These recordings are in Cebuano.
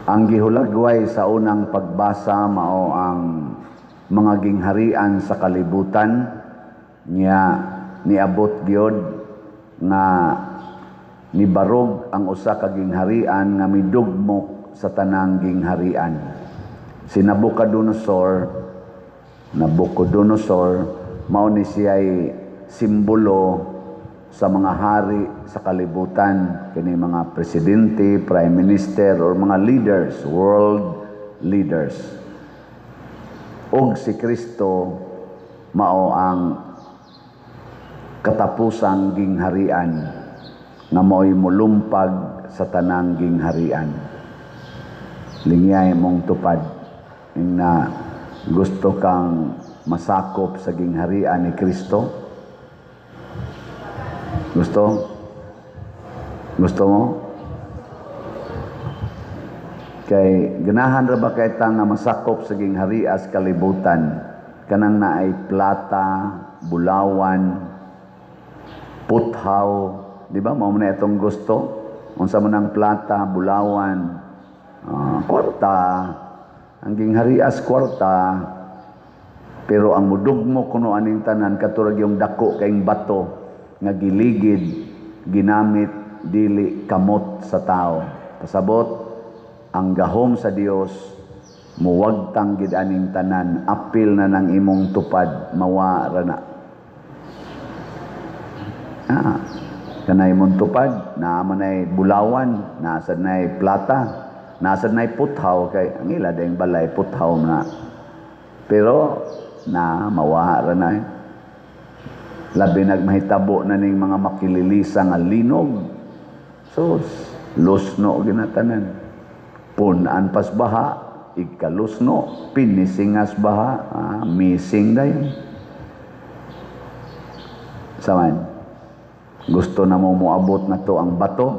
Ang gihulagway sa unang pagbasa mao ang mga gingharian sa kalibutan nya niabot gyud nga nibarog ang usa ka gingharian nga midugmok sa tanang gingharian. Si Nabucodonosor, Nabucodonosor mao ni siya'y simbolo sa mga hari sa kalibutan, kini mga presidente, prime minister or mga leaders, world leaders. Og si Kristo mao ang katapusang gingharian nga mao'y molumpag sa tanang gingharian. Lingyay mong tupad na gusto kang masakop sa gingharian ni Kristo. Gusto? Gusto mo? Kay ganahan ra ba kay ta nga masakop sa gingharias kalibutan, kanang naay plata, bulawan, puthaw, di ba? Mao man na itong gusto. Unsa man ang plata, bulawan, kwarta, ang gingharias kwarta. Pero ang mudugmo kuno aning tanan katurag yung dako kaing bato nga giligid, ginamit dili kamot sa tao. Pasabot, ang gahom sa Dios muwagtang gid aning tanan, apil na nang imong tupad, mawa ra na. Kanay imong tupad, naa man nay bulawan, naa sad nay plata, naa sad nay puthaw, kay ang ila dayong balay puthaw na. Pero na mawa ra na. Labi nagmahitabo na ning mga makililisa nga linog. Sus, lusno ginatanan. Punan pas baha, ikalusno, pinisingas baha, missing dayon. Saman, gusto na mo moabot na to ang bato?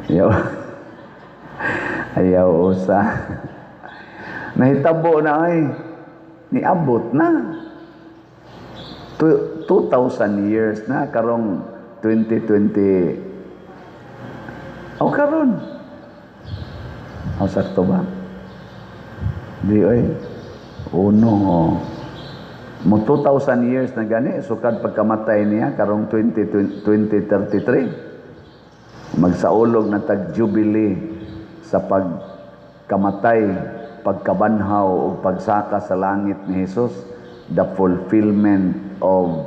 Ayaw. Ayaw usa. Nahitabo na ay, niabot na. 2,000 years na, karong 2020. O karon. O sakto ba? Di oy. Uno. Oh. Mo 2,000 years na gani, sukad pagkamatay niya, karong 2033. Magsaulog na tag jubilee sa pagkamatay, pagkabanhaw o pagsaka sa langit ni Jesus, the fulfillment of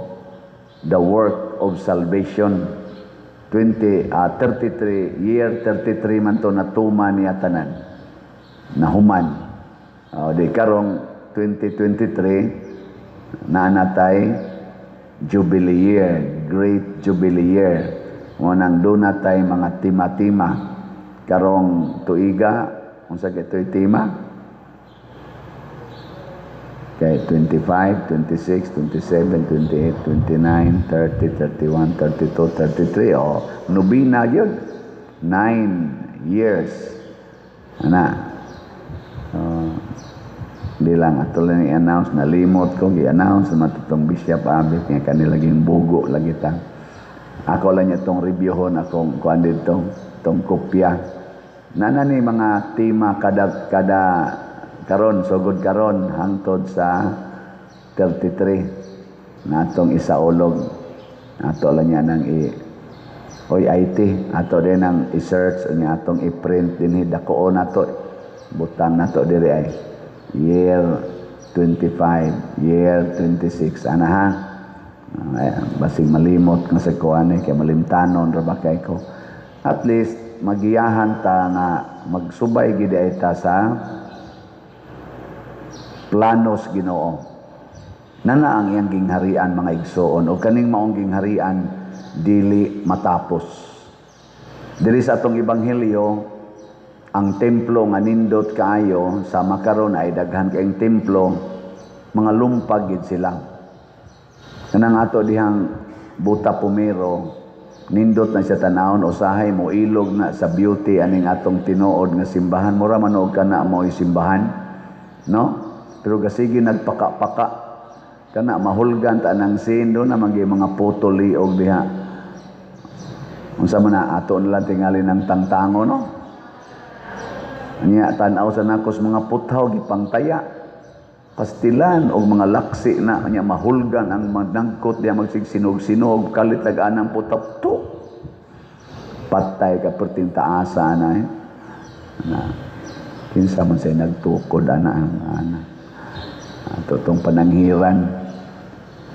the work of salvation. 33, year 33 man to natuma niya tanan. Nahuman. Di karong 2023 naanatay Jubilee year, Great Jubilee year. Mo nang dunatay mga tema-tema karong tuiga, unsa kay tema? Kay 25, 26, 27, 28, 29, 30, 31, 32, 33. O, nobina yun. 9 years. Ana. Di lang ato lang i-announce, nalimot ko, i-announce naman itong Bishop Abit, nga kanila laging bugo lagi ta. Ako lang niya itong reviewhon, akong kuan dito, itong kopya. Nana ni mga tema kada karon, sugod karon, hangtod sa 33 na atong isaulog. Ato lang niya nang oy IT, ato din ang i-search, niya atong i-print din, dakoon nato, butang nato diri ay year 25, year 26, ana ha? Ay, basig malimot nga sa kuan eh, kay malimtanon ra ba kay ko. At least magiyahan ta nga magsubay gid ay ta sa planos Ginoo. Nana ang iyang gingharian mga igsoon, o kaning maong gingharian dili matapos. Diri sa atong ebanghelyo, ang templo nga nindot kaayo sa makaron ay daghan kaayong templo, mga lumpag gid sila. Kanang ato dihang Buta Pumero, nindot na siya tanawon, usahay mo ilog na sa beauty aning atong tinuod nga simbahan. Mura man og kana mo'y simbahan, no? Pero gasigi nagpaka-paka kana mahulgan ta nang sin do na magi mga puto liog diha. Unsa man na ato na lang tingali ng tangtango, no? Nya tan-aw sa nako sa mga puthaw gipangtaya. Pastilan og mga laksi na nya mahulgan ang manangkot diya, magsigsinog-sinog kalit ag anang puthaw to. Patay ka perting taasa na eh. Na kinsa man say nagtukod ana ang ana. Ato tong pananghiran.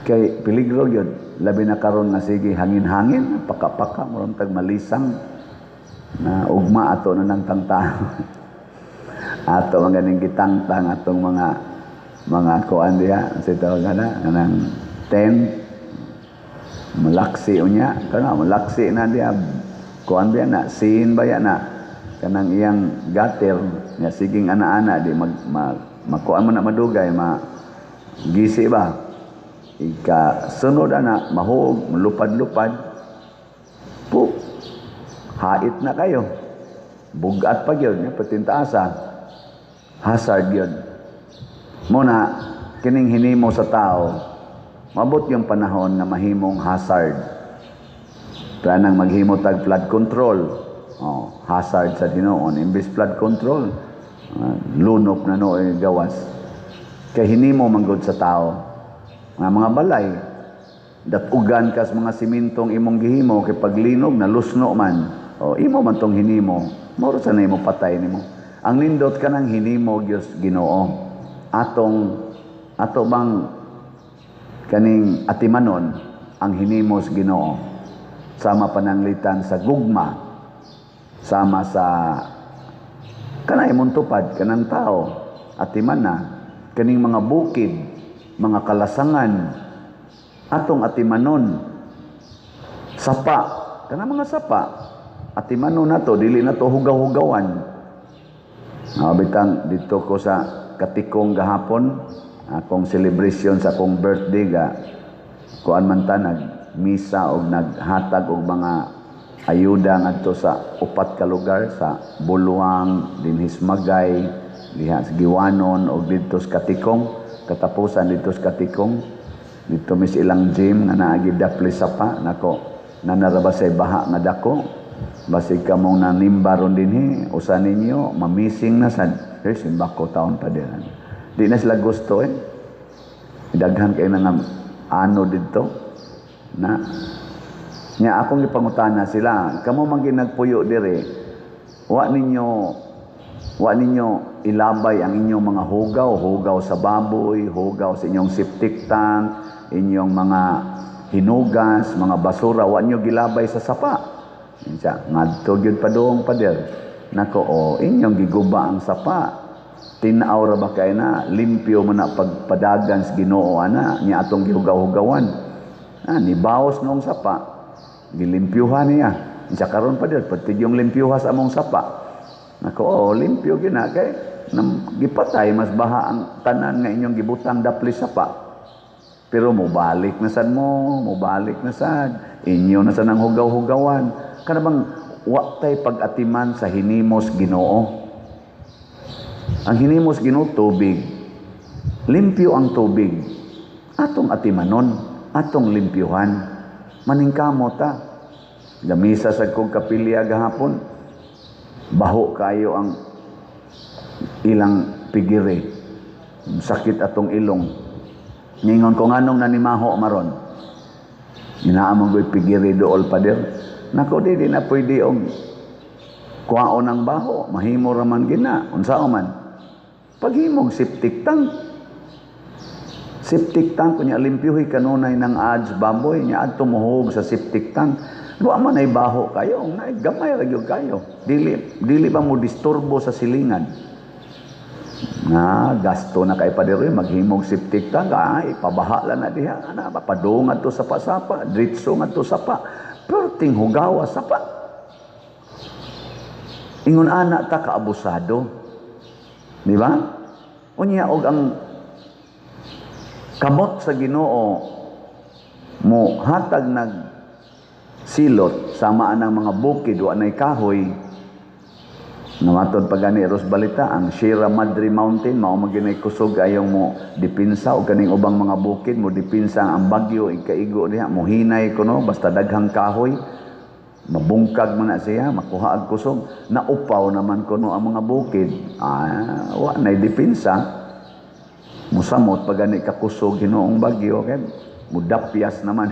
Kay peligro gyud, labi na karon nga sige hangin-hangin, paka-paka, murag tag malisang na ugma ato na nang tangtang. Ato mga ganing gitangtang atong mga kuan diha sa tawag na kanang tent, malaksi unya kana, malaksi na diha, kuan biya na, sin baya na kanang iyang gutter nya, siging ana-ana di mag, mag makuan man na, madugay ma gisi ba, ika sunod ana mahug, malupad-lupad po, hait na kayo, bugat pa gyud nya patintaasa, hazard yun. Muna kining hinimo sa tao, mabot yung panahon nga mahimong hazard. Kaya nang maghimo tag flood control, oh, hazard sa tinuon, imbis flood control, lunok na no eh, gawas. Kay hinimo manggod sa tao. Nga mga balay, datugan kas mga simintong imong gihimo kay paglinog na lusno man. O imo man tong hinimo, moro sa na imo patay nimo. Ang nindot kanang hinimo Dios Ginoo. Atong ato bang kaning atimanon ang hinimos Ginoo, sama pananglitan sa gugma, sama sa kanay imong tupad kanang tao, atiman na kaning mga bukid, mga kalasangan, atong atimanon. Sapa, kanang mga sapa, atimanon nato, dili nato hugaw-hugawan. Bitang dito ko sa Katikong gahapon, akong celebration sa akong birthday, ga kuan man ta, nagmisa og naghatag og mga ayuda ngadto sa upat ka lugar, sa Buluang, dinhis Magay, diha sa Giwanon og didto sa Katikong, katapusan didto sa Katikong. Didto mis ilang gym nga naagi dapli sapa nako, nanara say baha nga dako. Basig kamong nanimba ron dinhi, usa ninyo mamising na sad. Eh, simbako taon pa din. Di na sila gusto eh. Daghan kay na nga ano didto. Na nya akong gipangutana sila, kamo man nagpuyo dire, wa ninyo ilabay ang inyong mga hugaw, hugaw sa baboy, hugaw sa inyong septic tank, inyong mga hinugas, mga basura, wa ninyo gilabay sa sapa? Siya, ngadto gyud padung, pader. Nako, o inyong giguba ang sapa. Tinaw ra ba kay na, limpyo man na pagpadagan sa Ginoo ana, nya atong gihugaw-hugawan. Ah, nibaos noong sapa. Gilimpyuhan niya. Siya karon, pader, pati yung limpyuha sa among sapa. Nako, oh, limpyo gina kay nam, gipatay mas baha ang tanan nga inyong gibutang dapli sapa. Pero mobalik na sad mo, mobalik na sad. Inyo na sad ang hugaw-hugawan. Kana bang wa tay pag-atiman sa hinimos Ginoo? Ang hinimos Ginoo, tubig. Limpyo ang tubig. Atong atimanon, atong limpyuhan. Maningkamot ta. Gamisa sa kong kapilya gahapon. Baho kayo ang ilang pigire. Sakit atong ilong. Ningon ko, nganong nanimaho maron? Inaamong ko'y pigire dool, pader. Nako, di na pwede og kuwaon ang baho. Mahimo raman gina. Unsa man? Paghimog septic tank. Septic tank kunya, limpyuhi kanunay ng ads baboy nya adto mohog sa septic tank. Wa man ay baho kayo, na gamay ra gyud kayo. Dili ba mo disturbo sa silingan? Nga gasto na kay pader maghimog septic tank, ay pabaha lang na diha ana, papadung adto sa pasapa, diretso ngadto sapa. Perting hugawa sapa. Ingon ana ta kaabusado. Di ba? Unya og ang kamot sa Ginoo mo hatag nag silot sama ang mga bukid wa nay kahoy. Namatod pa gani ros balita ang Sierra Madre Mountain mao man ginay kusog ayong mo dipinsa og kaning ubang mga bukid mo dipinsa ang bagyo ikaigo diha, mo hinay kuno basta daghang kahoy. Mabungkag man na siya, makuha og kusog. Naupaw naman kuno ang mga bukid. Ah, wa nay depensa. Musamot pag gani kakusog hinuong bagyo kay mudapyas naman.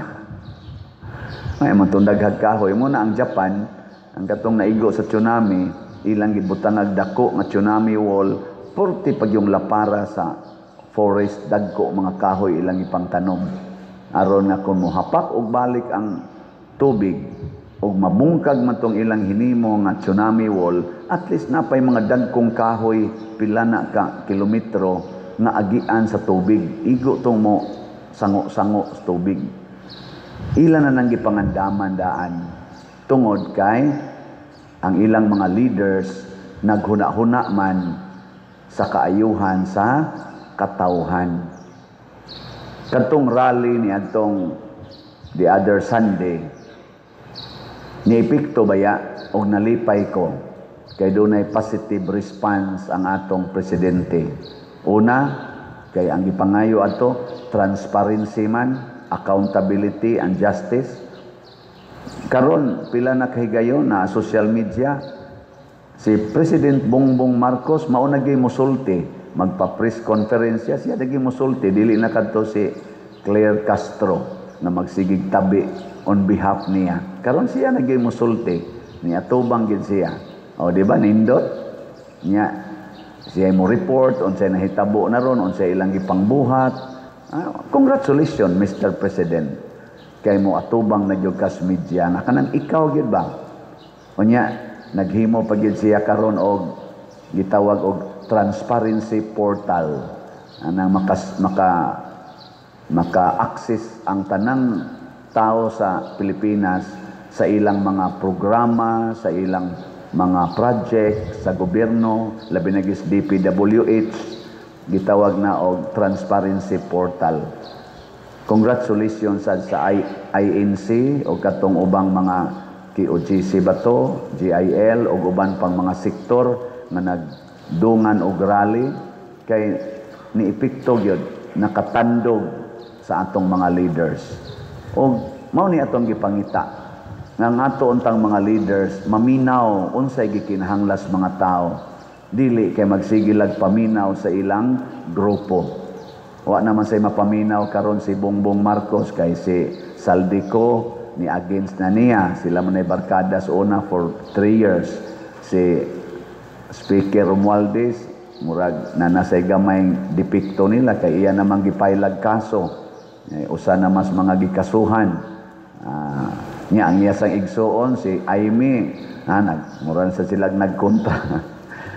May man tong daghag kahoy mo na ang Japan, ang katong naigo sa tsunami, ilang gibutangag dako nga tsunami wall, 40 pag yung lapara sa forest, dagko mga kahoy ilang ipangtanom. Aron nga kung mohapak og balik ang tubig og mabungkag man tong ilang hinimo nga tsunami wall, at least napay mga dagkong kahoy pila na ka kilometro nga agian sa tubig. Igo tong mo sango-sango sa tubig. Ila na nang gipangandaman daan tungod kay ang ilang mga leaders naghuna-huna man sa kaayuhan sa katawhan. Kadtong rally ni adtong the other Sunday, niepekto baya og nalipay ko kay dunay positive response ang atong presidente. Una, kay ang gipangayo ato transparency man, accountability and justice. Karon pila na kahigayon na social media si President Bongbong Marcos mao na gyud mosulti, magpa-press conference siya, siya lagi mosulti, dili na kadto si Claire Castro na magsigig tabi on behalf niya. Karon siya na gyud mosulti, niya tubang gid siya. O di ba nindot? Niya siya mo report unsay nahitabo na ron, unsay ilang gipangbuhat. Ah, congratulations, Mr. President. Kay mo atubang na gyud kas media nga kanang ikaw gyud ba? Unya naghimo pa gyud siya karon og gitawag og transparency portal anang maka maka maka-access ang tanang tao sa Pilipinas sa ilang mga programa, sa ilang mga project sa gobyerno, labi na gyud sa DPWH, gitawag na og transparency portal. Congratulations sad sa INC o katong ubang mga KOJC ba to, GIL o uban pang mga sektor nga nagdungan og rally kay niepekto gyud, nakatandog sa atong mga leaders. O mao ni atong gipangita nga ang ato untang mga leaders maminaw unsay gikinahanglas mga tao, dili kay magsigilag paminaw sa ilang grupo. Wa naman say mapaminaw karon si Bongbong Marcos kay si Zaldy Co ni against na niya, sila man ay barkada sa una for 3 years. Si Speaker Romualdez murag na nasay gamay depekto nila kay iya namang gipailag kaso, eh, usa na mas mga gikasuhan. Niya ang iya sang igsuon si Imee, nag murag sa sila nagkontra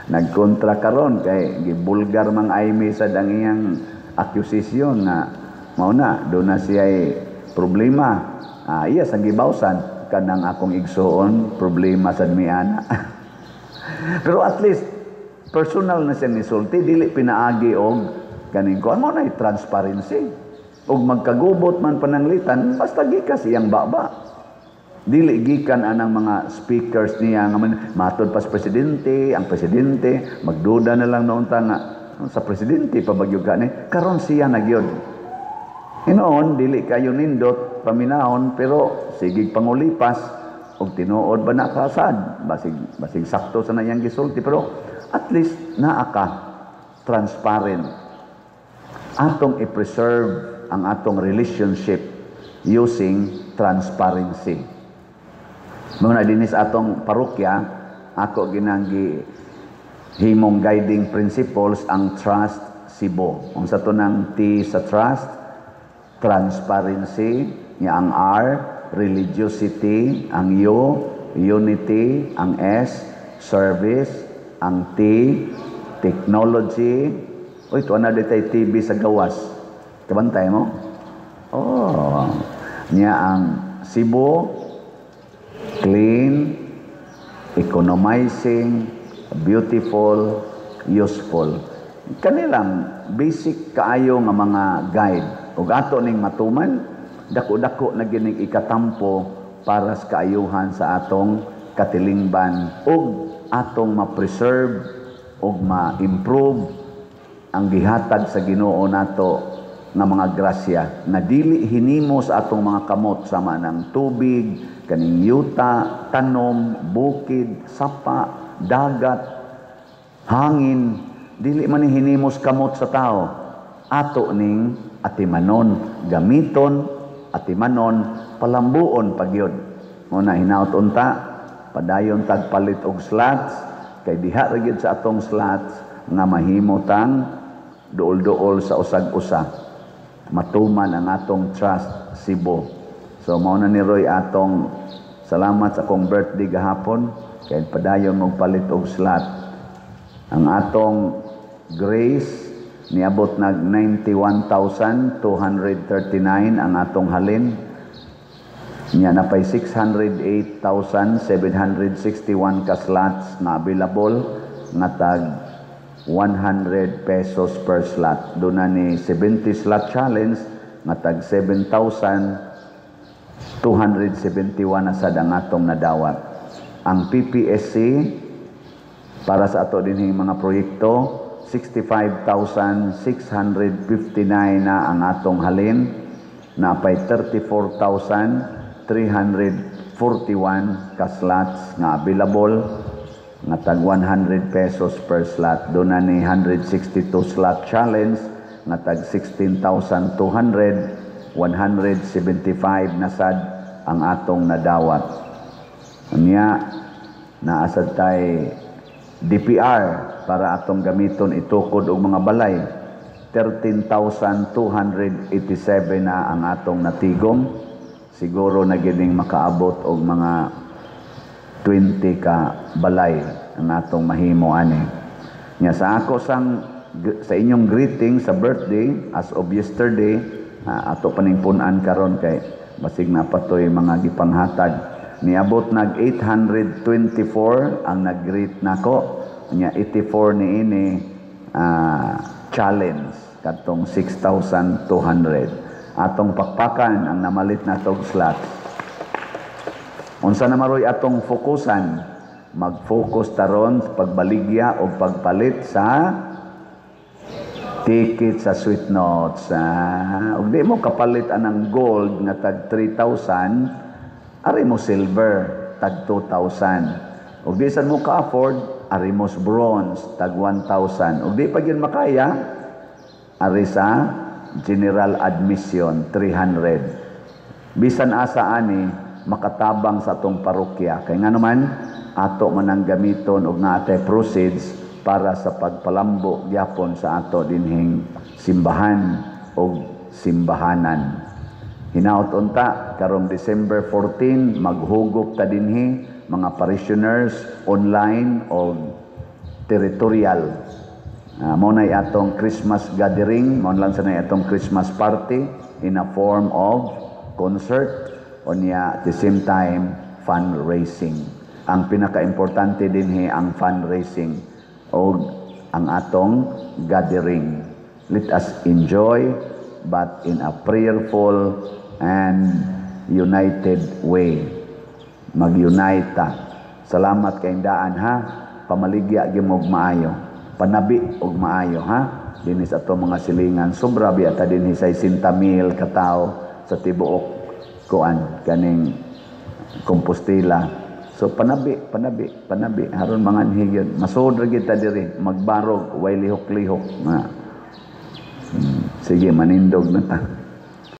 nagkontra karon kay gibulgar mang Imee sad ang iyang accusation nga mao na do na siya problema. Iya sang gibawsan kanang akong igsuon problema sad mi ana. Pero at least personal na siya nisulti, dili pinaagi og kaning kuan mo na transparency. Ug magkagubot man pananglitan, basta gikas iyang baba. Dili gikan anang mga speakers niya nga man, matod pa sa presidente, ang presidente, magduda na lang noon ta nga sa presidente pa bagyog ni karon siya na gyud. Hinoon dili kayo nindot paminahon, pero sigig pangulipas og tinuod ba na kasad, basig basig sakto sa nayang gisulti, pero at least naa ka transparent. Atong i-preserve ang atong relationship using transparency. Mga dinis atong parokya, ako ginanggi himong guiding principles ang Trust Cebu. Unsa to nang T sa trust? Transparency, nya ang R, religiosity, ang U, unity, ang S, service, ang T, technology. Uy, tuwa na ditay TV sa gawas. Kabantay mo? Oh. Nya ang Cebu, clean, economizing, beautiful, useful. Kanilang basic kaayo nga mga guide. Ug ato ning matuman, dako-dako na gining ikatampo para sa kaayuhan sa atong katilingban ug atong ma-preserve ug ma-improve ang gihatag sa Ginoo nato nga mga grasya nga dili hinimo sa atong mga kamot, sama ng tubig, kaning yuta, tanom, bukid, sapa, dagat, hangin, dili man ni hinimos kamot sa tao. Ato ning atimanon, gamiton, atimanon, palambuon pagyud. Mao na, hinaut unta padayon tagpalit og slots, kay diha ra gyud sa atong slots nga mahimo tang duol-duol sa usag-usa, matuman ang atong Trust Cebu. So mao na ni Roy atong salamat sa akong birthday gahapon, kay padayon mong palit og slot. Ang atong grace niabot nag 91,239 ang atong halin. Nya napay 608,761 ka slots na available nga tag 100 pesos per slot. Doon na ni 70 slot challenge nga tag 7,271 na sad ang atong nadawat. Ang PPSC para sa ato dinhing mga proyekto, 65,659 na ang atong halin, napay 34,341 ka slots nga available nga tag 100 pesos per slot. Doon na ni 162 slot challenge nga tag 16,200, 175 na sad ang atong nadawat. Unya, naasad tay DPR para atong gamiton itukod og mga balay. 13,287 na ang atong natigom. Siguro na gining makaabot og mga 20 ka balay ang atong mahimo ani. Nya sa ako sang sa inyong greeting sa birthday as of yesterday, ato paning pun-an karon kay basig na patoy mga gipanghatag. Niabot nag 824 ang nag-greet nako. Nya 84 ni ini challenge kadtong 6,200. Atong pakpakan ang namalit na tog slots. Unsa na maroy atong fokusan? Mag-focus taron sa pagbaligya o pagpalit sa ticket sa Sweet Notes. Ug di mo kapalit anang gold nga tag 3,000, ari mo silver tag 2,000. Ug di sad mo ka-afford, ari mo bronze tag 1,000. Ug di pa gyud makaya, ari sa general admission 300. Bisan asa ani makatabang sa atong parokya. Kay nga naman ato man ang gamiton og naatay proceeds para sa pagpalambo gyapon sa ato dinhing simbahan og simbahanan. Hinaut unta karong December 14 maghugop ta dinhi mga parishioners online o territorial. Mao nay atong Christmas gathering, mao lang sa nay atong Christmas party in a form of concert unya at the same time fundraising. Ang pinakaimportante dinhi ang fundraising o ang atong gathering. Let us enjoy, but in a prayerful and united way. Mag-unite ta. Salamat kay daan ha. Pamaligya gyud og maayo. Panabi og maayo ha. Dinhi sa atong mga silingan, sobra biya ta dinhi sa 60,000 katawo sa tibuok kuan kaning Compostela. So panabi, panabi, panabi aron manganhi gyud. Masud ra gyud ta diri, magbarog, way lihok-lihok. Nga. Sige, manindog na ta.